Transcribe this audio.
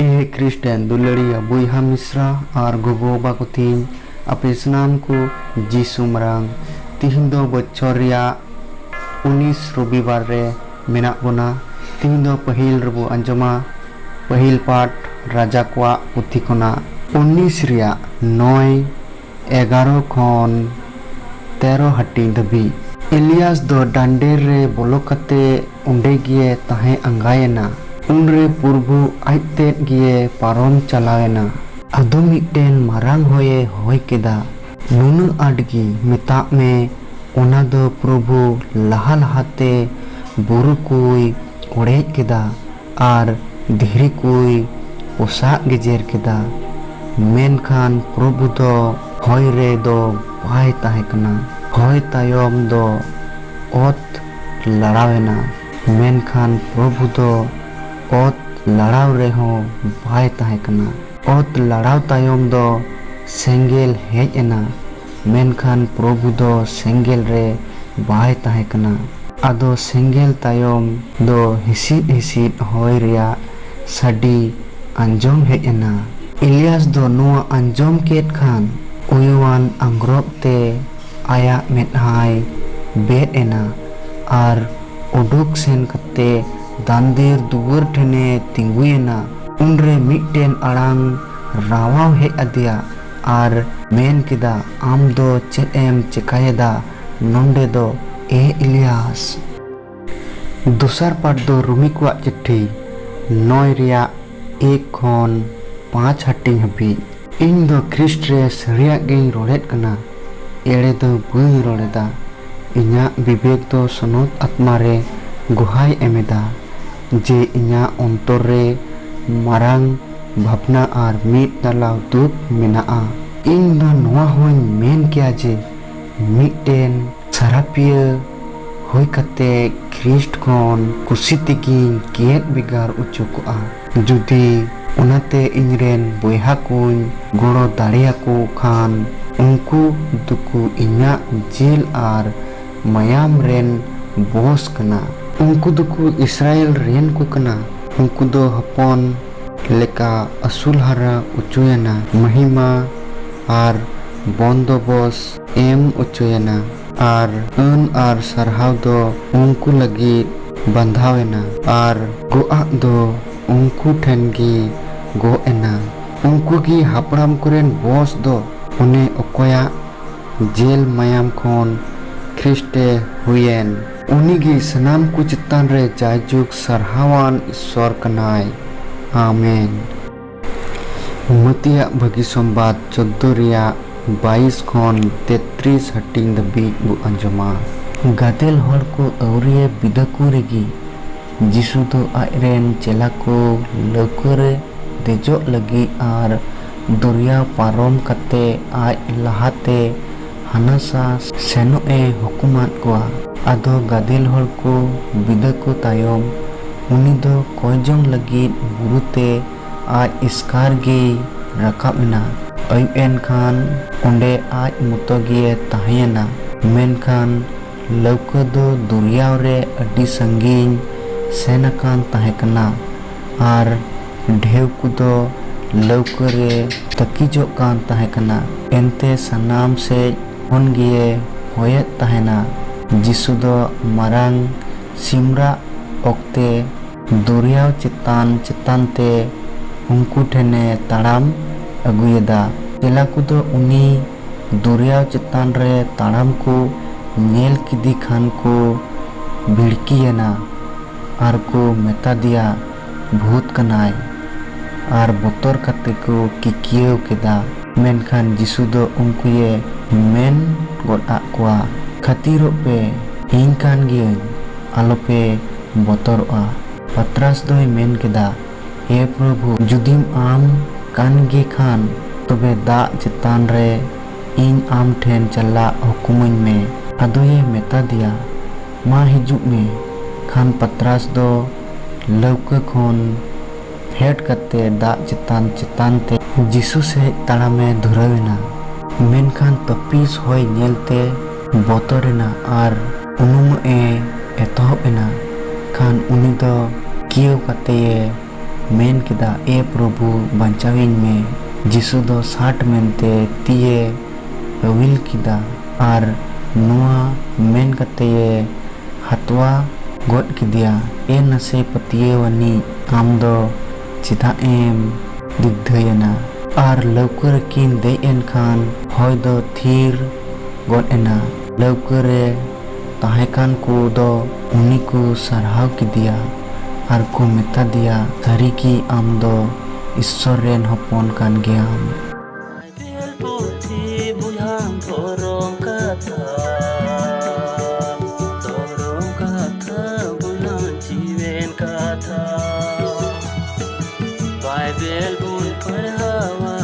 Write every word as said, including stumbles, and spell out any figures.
ᱮ ᱠᱷᱨᱤᱥᱴᱟᱱ ᱫᱩᱞᱟᱹᱲᱤᱭᱟᱹ ᱵᱚᱭᱦᱟ ᱢᱤᱥᱨᱟ ᱟᱨ ᱜᱚᱜᱚ ᱵᱟᱵᱟ ᱠᱚ ᱛᱤᱧ, ᱟᱯᱮ ᱥᱟᱱᱟᱢ ᱠᱚ ᱡᱤᱥᱩ ᱢᱟᱨᱟᱝ᱾ ᱛᱤᱦᱤᱧ ᱫᱚ ᱵᱚᱪᱷᱚᱨ ᱨᱮᱭᱟᱜ ᱩᱱᱤᱥ ᱨᱚᱵᱤᱵᱟᱨ ᱨᱮ ᱢᱮᱱᱟᱜ ᱵᱚᱱᱟ᱾ ᱛᱤᱦᱤᱧ ᱫᱚ ᱯᱟᱹᱦᱤᱞ ᱨᱮᱵᱚ ᱟᱸᱡᱚᱢᱟ ᱯᱟᱹᱦᱤᱞ ᱯᱟᱴ ᱨᱟᱡᱟ ᱠᱚᱣᱟᱜ ᱯᱩᱛᱷᱤ ᱠᱷᱚᱱᱟᱜ ᱩᱱᱤᱥ ᱨᱮᱭᱟᱜ ᱱᱚᱭ ᱮᱜᱟᱨᱚ ᱠᱷᱚᱱ ᱛᱮᱨᱚ ᱦᱟᱹᱴᱤᱧ ᱫᱷᱟᱹᱵᱤᱡ᱾ ᱮᱞᱤᱭᱟᱥ ᱫᱚ ᱰᱟᱱᱰᱮᱨ ᱨᱮ ᱵᱚᱞᱚ ᱠᱟᱛᱮ ᱚᱸᱰᱮ ᱜᱮ ᱛᱟᱦᱮᱸ ᱟᱸᱜᱟᱭᱮᱱᱟ᱾ ᱩᱱᱨᱮ ᱯᱨᱚᱵᱷᱩ ᱟᱡ ᱛᱮᱫ ᱜᱮ ᱯᱟᱨᱚᱢ ᱪᱟᱞᱟᱣᱮᱱᱟ᱾ ᱟᱫᱚ ᱢᱤᱫᱴᱮᱱ ᱢᱟᱨᱟᱝ ᱦᱚᱭᱮ ᱦᱚᱭ ᱠᱮᱫᱟ, ᱱᱩᱱᱟᱹᱜ ᱟᱸᱴ ᱜᱮ ᱢᱮᱛᱟᱜ ᱢᱮ, ᱚᱱᱟ ᱫᱚ ᱯᱨᱚᱵᱷᱩ ᱞᱟᱦᱟ ᱞᱟᱦᱟᱛᱮ ᱵᱩᱨᱩ ᱠᱚᱭ ᱚᱲᱮᱡ ᱠᱮᱫᱟ ᱟᱨ ᱫᱷᱤᱨᱤ ᱠᱚᱭ ᱯᱚᱥᱟᱜ ᱜᱮᱡᱮᱨ ᱠᱮᱫᱟ᱾ ᱢᱮᱱᱠᱷᱟᱱ ᱯᱨᱚᱵᱷᱩ ᱫᱚ ᱦᱚᱭ ᱨᱮ ᱫᱚ ᱵᱟᱭ ᱛᱟᱦᱮᱸ ᱠᱟᱱᱟ᱾ ᱦᱚᱭ ᱛᱟᱭᱚᱢ ᱫᱚ ᱚᱛ ᱞᱟᱲᱟᱣᱮᱱᱟ, ᱢᱮᱱᱠᱷᱟᱱ ᱯᱨᱚᱵᱷᱩ ᱫᱚ ᱚᱛ ᱞᱟᱲᱟᱣ ᱨᱮᱦᱚᱸ ᱵᱟᱭ ᱛᱟᱦᱮᱸ ᱠᱟᱱᱟ᱾ ᱚᱛ ᱞᱟᱲᱟᱣ ᱛᱟᱭᱚᱢ ᱫᱚ ᱥᱮᱸᱜᱮᱞ ᱦᱮᱡ ᱮᱱᱟ, ᱢᱮᱱᱠᱷᱟᱱ ᱯᱨᱚᱵᱷᱩ ᱫᱚ ᱥᱮᱸᱜᱮᱞ ᱨᱮ ᱵᱟᱭ ᱛᱟᱦᱮᱸ ᱠᱟᱱᱟ᱾ ᱟᱫᱚ ᱥᱮᱸᱜᱮᱞ ᱛᱟᱭᱚᱢ ᱫᱚ ᱦᱤᱥᱤᱫ ᱦᱤᱥᱤᱫ ᱦᱚᱭ ᱨᱮᱭᱟᱜ ᱥᱟᱰᱮ ᱟᱸᱡᱚᱢ ᱦᱮᱡ ᱮᱱᱟ᱾ ᱮᱞᱤᱭᱟᱥ ᱫᱚ ᱱᱚᱣᱟ ᱟᱸᱡᱚᱢ ᱠᱮᱫ ᱠᱷᱟᱱ ᱩᱭᱩᱣᱟᱱ ᱟᱝᱜᱽᱨᱚᱵ ᱛᱮ ᱟᱭᱟᱜ ᱢᱮᱫᱦᱟᱭ ᱵᱮᱫ ᱮᱱᱟ ᱟᱨ ᱩᱰᱩᱠ ᱥᱮᱱ ᱠᱟᱛᱮ ᱫᱟᱱᱫᱮᱨ ᱫᱩᱣᱟᱹᱨ ᱴᱷᱮᱱᱮ ᱛᱤᱸᱜᱩᱭᱮᱱᱟ᱾ ᱩᱱᱨᱮ ᱢᱤᱫᱴᱮᱱ ᱟᱲᱟᱝ ᱨᱟᱣᱟᱣ ᱦᱮᱡ ᱟᱫᱮᱭᱟ ᱟᱨ ᱢᱮᱱ ᱠᱮᱫᱟ, ᱟᱢ ᱫᱚ ᱪᱮᱫ ᱮᱢ ᱪᱮᱠᱟᱭᱮᱫᱟ ᱱᱚᱸᱰᱮ ᱫᱚ, ᱮ ᱮᱞᱤᱭᱟᱥ? ᱫᱚᱥᱟᱨ ᱯᱟᱴ ᱫᱚ ᱨᱩᱢᱤ ᱠᱚᱣᱟᱜ ᱪᱤᱴᱷᱤ ᱱᱚᱭ ᱨᱮᱭᱟᱜ ᱮᱠ ᱠᱷᱚᱱ ᱯᱟᱸᱪ ᱦᱟᱹᱴᱤᱧ ᱦᱟᱹᱵᱤᱡ᱾ ᱤᱧ ᱫᱚ ᱠᱷᱨᱤᱥᱴ ᱨᱮ ᱥᱟᱹᱨᱤᱭᱟᱜ ᱜᱤᱧ ᱨᱚᱲᱮᱫ ᱠᱟᱱᱟ, ᱮᱲᱮ ᱫᱚ ᱵᱟᱹᱧ ᱨᱚᱲᱮᱫᱟ᱾ ᱤᱧᱟᱹᱜ ᱵᱤᱵᱮᱠ ᱫᱚ ᱥᱚᱱᱚᱛ ᱟᱛᱢᱟ ᱨᱮ ᱜᱚᱦᱟᱭ ᱮᱢᱮᱫᱟ ᱡᱮ ᱤᱧᱟᱹᱜ ᱚᱱᱛᱚᱨ ᱨᱮ ᱢᱟᱨᱟᱝ ᱵᱷᱟᱵᱽᱱᱟ ᱟᱨ ᱢᱤᱫ ᱛᱟᱞᱟᱣ ᱫᱩᱠ ᱢᱮᱱᱟᱜᱼᱟ᱾ ᱤᱧ ᱫᱚ ᱱᱚᱣᱟ ᱦᱚᱸᱧ ᱢᱮᱱ ᱠᱮᱭᱟ ᱡᱮ ᱢᱤᱫᱴᱮᱱ ᱥᱟᱨᱟᱯᱤᱭᱟᱹ ᱦᱩᱭ ᱠᱟᱛᱮ ᱠᱷᱨᱤᱥᱴ ᱠᱷᱚᱱ ᱠᱩᱥᱤ ᱛᱮᱜᱤᱧ ᱜᱮᱫ ᱵᱷᱮᱜᱟᱨ ᱚᱪᱚ ᱠᱚᱜᱼᱟ᱾ ᱡᱩᱫᱤ ᱚᱱᱟᱛᱮ ᱤᱧᱨᱮᱱ ᱵᱚᱭᱦᱟ ᱠᱚᱧ ᱜᱚᱲᱚ ᱫᱟᱲᱮᱭᱟᱠᱚ ᱠᱷᱟᱱ, ᱩᱱᱠᱩ ᱫᱚᱠᱚ ᱤᱧᱟᱹᱜ ᱡᱤᱞ ᱟᱨ ᱢᱟᱭᱟᱢ ᱨᱮᱱ ᱵᱚᱥ ᱠᱟᱱᱟ᱾ ᱩᱱᱠᱩ ᱫᱚᱠᱚ ᱤᱥᱨᱟᱭᱮᱞ ᱨᱮᱱ ᱠᱚ ᱠᱟᱱᱟ᱾ ᱩᱱᱠᱩ ᱫᱚ ᱦᱚᱯᱚᱱ ᱞᱮᱠᱟ ᱟᱹᱥᱩᱞ ᱦᱟᱨᱟ ᱚᱪᱚᱭᱮᱱᱟ᱾ ᱢᱟᱹᱦᱤᱢᱟ ᱟᱨ ᱵᱚᱱᱫᱚᱵᱚᱥ ᱮᱢ ᱚᱪᱚᱭᱮᱱᱟ᱾ ᱟᱨ ᱟᱹᱱ ᱟᱨ ᱥᱟᱨᱦᱟᱣ ᱫᱚ ᱩᱱᱠᱩ ᱞᱟᱹᱜᱤᱫ ᱵᱟᱸᱫᱷᱟᱣ ᱮᱱᱟ᱾ ᱟᱨ ᱜᱚᱜᱼᱟᱜ ᱫᱚ ᱩᱱᱠᱩ ᱴᱷᱮᱱ ᱜᱮ ᱜᱚᱜ ᱮᱱᱟ᱾ ᱩᱱᱠᱩ ᱜᱮ ᱦᱟᱯᱲᱟᱢ ᱠᱚᱨᱮᱱ ᱵᱚᱥ ᱫᱚ ᱚᱱᱮ ᱚᱠᱚᱭᱟᱜ ᱡᱮᱞ ᱢᱟᱭᱟᱢ ᱠᱷᱚᱱ ᱠᱷᱨᱤᱥᱴᱮ ᱦᱩᱭᱮᱱ᱾ ᱩᱱᱤ ᱜᱮ ᱥᱟᱱᱟᱢ ᱠᱚ ᱪᱮᱛᱟᱱ ᱨᱮ ᱡᱟᱭᱡᱩᱜᱽ ᱥᱟᱨᱦᱟᱣᱟᱱ ᱤᱥᱥᱚᱨ ᱠᱟᱱᱟᱭ᱾ ᱟᱢᱮᱱ᱾ ᱢᱟᱹᱛᱤᱭᱟᱜ ᱵᱷᱟᱹᱜᱤ ᱥᱚᱢᱵᱟᱫ ᱪᱳᱫᱽᱫᱳ ᱨᱮᱭᱟᱜ ᱵᱟᱭᱤᱥ ᱠᱷᱚᱱ ᱛᱮᱛᱨᱤᱥ ᱦᱟᱹᱴᱤᱧ ᱫᱷᱟᱹᱵᱤᱡ ᱵᱚ ᱟᱸᱡᱚᱢᱟ᱾ ᱜᱟᱫᱮᱞ ᱦᱚᱲ ᱠᱚ ᱟᱹᱣᱨᱤᱭᱮ ᱵᱤᱫᱟᱹ ᱠᱚ ᱨᱮᱜᱮ, ᱡᱤᱥᱩ ᱫᱚ ᱟᱡ ᱨᱮᱱ ᱪᱮᱞᱟ ᱠᱚ ᱞᱟᱹᱣᱠᱟᱹ ᱨᱮ ᱫᱮᱡᱚᱜ ᱞᱟᱹᱜᱤᱫ ᱟᱨ ᱫᱚᱨᱭᱟ ᱯᱟᱨᱚᱢ ᱠᱟᱛᱮ ᱟᱡ ᱞᱟᱦᱟᱛᱮ ᱦᱟᱱᱟᱥᱟ ᱥᱮᱱᱚᱜ ᱮ ᱦᱩᱠᱩᱢᱟᱫ ᱠᱚᱣᱟ᱾ ᱟᱫᱚ ᱜᱟᱫᱮᱞ ᱦᱚᱲ ᱠᱚ ᱵᱤᱫᱟᱹ ᱠᱚ ᱛᱟᱭᱚᱢ, ᱩᱱᱤ ᱫᱚ ᱠᱚᱭ ᱡᱚᱝ ᱞᱟᱹᱜᱤᱫ ᱵᱩᱨᱩ ᱛᱮ ᱟᱡ ᱮᱥᱠᱟᱨ ᱜᱮᱭ ᱨᱟᱠᱟᱵ ᱮᱱᱟ᱾ ᱟᱹᱭᱩᱵ ᱮᱱ ᱠᱷᱟᱱ ᱚᱸᱰᱮ ᱟᱡ ᱢᱚᱛᱚ ᱜᱮᱭ ᱛᱟᱦᱮᱸᱭᱮᱱᱟ᱾ ᱢᱮᱱᱠᱷᱟᱱ ᱞᱟᱹᱣᱠᱟᱹ ᱫᱚ ᱫᱚᱨᱭᱟᱣ ᱨᱮ ᱟᱹᱰᱤ ᱥᱟᱺᱜᱤᱧ ᱥᱮᱱ ᱟᱠᱟᱱ ᱛᱟᱦᱮᱸ ᱠᱟᱱᱟ, ᱟᱨ ᱰᱷᱮᱣ ᱠᱚᱫᱚ ᱞᱟᱹᱣᱠᱟᱹ ᱨᱮ ᱛᱟᱹᱠᱤᱡᱚᱜ ᱠᱟᱱ ᱛᱟᱦᱮᱸ ᱠᱟᱱᱟ᱾ ᱮᱱᱛᱮ ᱥᱟᱱᱟᱢ ᱥᱮᱫ ᱠᱷᱚᱱ ᱜᱮᱭᱮ ᱦᱚᱭᱮᱫ ᱛᱟᱦᱮᱱᱟ᱾ ᱡᱤᱥᱩ ᱫᱚ ᱢᱟᱨᱟᱝ ᱥᱤᱢᱨᱟᱜ ᱚᱠᱛᱮ ᱫᱚᱨᱭᱟᱣ ᱪᱮᱛᱟᱱ ᱪᱮᱛᱟᱱ ᱛᱮ ᱩᱱᱠᱩ ᱴᱷᱮᱱᱮ ᱛᱟᱲᱟᱢ ᱟᱹᱜᱩᱭᱮᱫᱟ᱾ ᱪᱮᱞᱟ ᱠᱚᱫᱚ ᱩᱱᱤ ᱫᱚᱨᱭᱟᱣ ᱪᱮᱛᱟᱱ ᱨᱮ ᱛᱟᱲᱟᱢ ᱠᱚ ᱧᱮᱞ ᱠᱮᱫᱮ ᱠᱷᱟᱱ ᱠᱚ ᱵᱷᱤᱲᱠᱤᱭᱮᱱᱟ ᱟᱨ ᱠᱚ ᱢᱮᱛᱟ ᱫᱮᱭᱟ, "ᱵᱷᱩᱛ ᱠᱟᱱᱟᱭ!" ᱟᱨ ᱵᱚᱛᱚᱨ ᱠᱟᱛᱮ ᱠᱚ ᱠᱤᱠᱤᱭᱟᱹᱣ ᱠᱮᱫᱟ᱾ ᱢᱮᱱᱠᱷᱟᱱ ᱡᱤᱥᱩ ᱫᱚ ᱩᱱᱠᱩᱭᱮ ᱢᱮᱱ ᱜᱚᱫ ᱟᱫ ᱠᱚᱣᱟ, "ᱠᱷᱟᱹᱛᱤᱨᱚᱜ ᱯᱮ, ᱤᱧ ᱠᱟᱱ ᱜᱤᱭᱟᱹᱧ, ᱟᱞᱚᱯᱮ ᱵᱚᱛᱚᱨᱚᱜᱼᱟ!" ᱯᱟᱛᱨᱟᱥ ᱫᱚᱭ ᱢᱮᱱ ᱠᱮᱫᱟ, "ᱮ ᱯᱨᱚᱵᱷᱩ, ᱡᱩᱫᱤᱢ ᱟᱢ ᱠᱟᱱ ᱜᱮ ᱠᱷᱟᱱ, ᱛᱚᱵᱮ ᱫᱟᱜ ᱪᱮᱛᱟᱱ ᱨᱮ ᱤᱧ ᱟᱢ ᱴᱷᱮᱱ ᱪᱟᱞᱟᱜ ᱦᱩᱠᱩᱢᱟᱹᱧ ᱢᱮ᱾" ᱟᱫᱚᱭᱮ ᱢᱮᱛᱟ ᱫᱮᱭᱟ, "ᱢᱟ ᱦᱤᱡᱩᱜ ᱢᱮ᱾" ᱠᱷᱟᱱ ᱯᱟᱛᱨᱟᱥ ᱫᱚ ᱞᱟᱹᱣᱠᱟᱹ ᱠᱷᱚᱱ ᱯᱷᱮᱰ ᱠᱟᱛᱮ ᱫᱟᱜ ᱪᱮᱛᱟᱱ ᱪᱮᱛᱟᱱ ᱛᱮ ᱡᱤᱥᱩ ᱥᱮᱫ ᱛᱟᱲᱟᱢᱮ ᱫᱷᱩᱨᱟᱹᱣ ᱮᱱᱟ᱾ ᱢᱮᱱᱠᱷᱟᱱ ᱛᱟᱹᱯᱤᱥ ᱦᱚᱭ ᱧᱮᱞᱛᱮ ᱵᱚᱛᱚᱨ ᱮᱱᱟ ᱟᱨ ᱩᱱᱩᱢᱚᱜ ᱮ ᱮᱛᱚᱦᱚᱵ ᱮᱱᱟ᱾ ᱠᱷᱟᱱ ᱩᱱᱤ ᱫᱚ ᱠᱤᱭᱟᱹᱣ ᱠᱟᱛᱮᱭᱮ ᱢᱮᱱ ᱠᱮᱫᱟ, ᱮ ᱯᱨᱚᱵᱷᱩ, ᱵᱟᱧᱪᱟᱣᱤᱧ ᱢᱮ᱾ ᱡᱤᱥᱩ ᱫᱚ ᱥᱟᱴ ᱢᱮᱱᱛᱮ ᱛᱤᱭᱮ ᱟᱹᱣᱤᱞ ᱠᱮᱫᱟ ᱟᱨ ᱱᱚᱣᱟ ᱢᱮᱱ ᱠᱟᱛᱮᱭᱮ ᱦᱟᱛᱣᱟ ᱜᱚᱫ ᱠᱮᱫᱮᱭᱟ, ᱮ ᱱᱟᱥᱮ ᱯᱟᱹᱛᱭᱟᱹᱣ ᱟᱹᱱᱤᱡ, ᱟᱢ ᱫᱚ ᱪᱮᱫᱟᱜ ᱮᱢ ᱫᱤᱜᱫᱷᱟᱹᱭᱮᱱᱟ? ᱟᱨ ᱞᱟᱹᱣᱠᱟᱹ ᱨᱮᱠᱤᱱ ᱫᱮᱡ ᱮᱱ ᱠᱷᱟᱱ ᱦᱚᱭ ᱫᱚ ᱛᱷᱤᱨ ᱜᱚᱫ ᱮᱱᱟ᱾ ᱞᱟᱹᱣᱠᱟᱹ ᱨᱮ ᱛᱟᱦᱮᱸ ᱠᱟᱱ ᱠᱚ ᱫᱚ ᱩᱱᱤ ᱠᱚ ᱥᱟᱨᱦᱟᱣ ᱠᱮᱫᱮᱭᱟ ᱟᱨ ᱠᱚ ᱢᱮᱛᱟ ᱫᱮᱭᱟ, "ᱥᱟᱹᱨᱤ ᱜᱮ ᱟᱢ ᱫᱚ ᱤᱥᱥᱚᱨ ᱨᱮᱱ ᱦᱚᱯᱚᱱ ᱠᱟᱱ ᱜᱮᱭᱟᱢ᱾" ᱵᱟᱭᱵᱮᱞ ᱯᱩᱛᱷᱤ ᱵᱚᱭᱦᱟᱢ ᱫᱷᱚᱨᱚᱢ ᱠᱟᱛᱷᱟ, ᱫᱷᱚᱨᱚᱢ ᱠᱟᱛᱷᱟ ᱵᱚᱭᱦᱟᱢ ᱡᱤᱣᱮᱱ ᱠᱟᱛᱷᱟ᱾ ᱵᱟᱭᱵᱮᱞ ᱵᱚᱱ ᱯᱟᱲᱦᱟᱣᱟ,